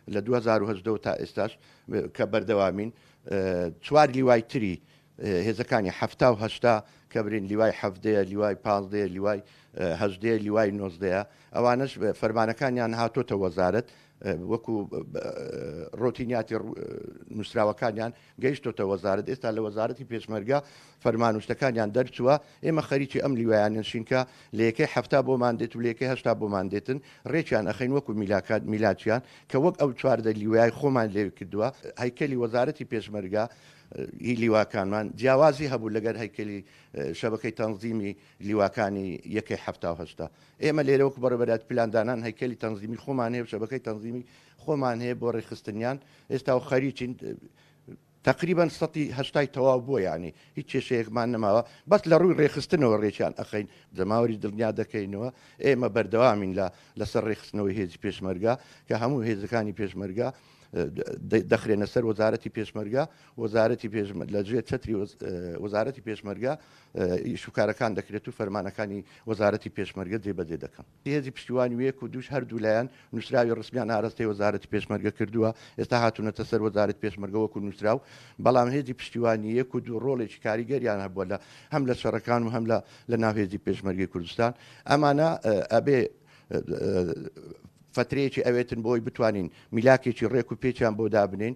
لە 2018 تا ئێستاش کە بەردەوامین. چوار لیوای تری هێزەکانی 70 و 80 کە برین لیوای 17ەیە، لیوای 15ەیە، لیوای 18ەیە، لیوای 19ەیە، ئەوانەش فەرمانەکانیان هاتۆتە وەزارەت، وەکو ڕۆتینیاتی نووسراوەکانیان گەیشتۆتە وەزارەت. ئێستا لە وەزارەتی پێشمەرگە فەرمان و شتەکانیان دەرچووە. ئێمە خەریکی ئەم لیوایانەشین کە لە یەکەی 70 بۆمان دێت و لە یەکەی 80 بۆمان دێتن، ڕێکیان ئەخەین وەکو میلاکات میلاکیان کە وەک ئەو 14 لیوای خۆمان لێ کردووە. هەیکەلی وەزارەتی پێشمەرگە هی لیواکانمان جیاوازی هەبوو لەگەر هەیکەلی شەبەکەی تەنزیمی لیواکانی یەکەی 70 و 80. ئێمە لێرە وەکو بەڕێوەبەرایەتی پلاندانان هەیکەلی تەنزیمی خۆمان هەیە و شەبەکەی تەنزیمی خۆمان هەیە بۆ ڕێکخستنیان. ئێستا و خەریکین تقریبا 180ی تەواو بووە، یعنی هیچ کێشەیەکمان نەماوە، بەس لە ڕووی ڕێکخستنەوە ڕێکیان ئەخەین. جەماوەری دڵنیا دەکەینەوە ئێمە بەردەوامین لە لەسەر ڕێکخستنەوەی هێزی پێشمەرگە، کە هەموو هێزەکانی پێشمەرگە دەخرێنە سەر وەزارەتی پێشمەرگە. وەزارەتی پێشمەرگە لە ژێر چەتری وەزارەتی پێشمەرگە ئیشوکارەکان دەکرێت و فەرمانەکانی وەزارەتی پێشمەرگە جێبەجێ دەکەن. هێزی پشتیوانی ویەک و دووش هەردوو لایەن نووسراوی ڕسمیان ئاراستەی وەزارەتی پێشمەرگە کردووە، ئێستا هاتوونەتە سەر وەزارەتی پێشمەرگە وەکو نووسراو. بەڵام هێزی پشتیوانی یەک و دوو ڕۆڵێکی کاریگەریان هەبووە لە هەم لە شەڕەکان و هەم لە ناو هێزی پێشمەرگەی کوردستان. ئەمانە ئەبێ فترەیەکی ئەوێتن بۆی بتوانین میلاکێکی ڕێک و پێچیان بۆ دابنین.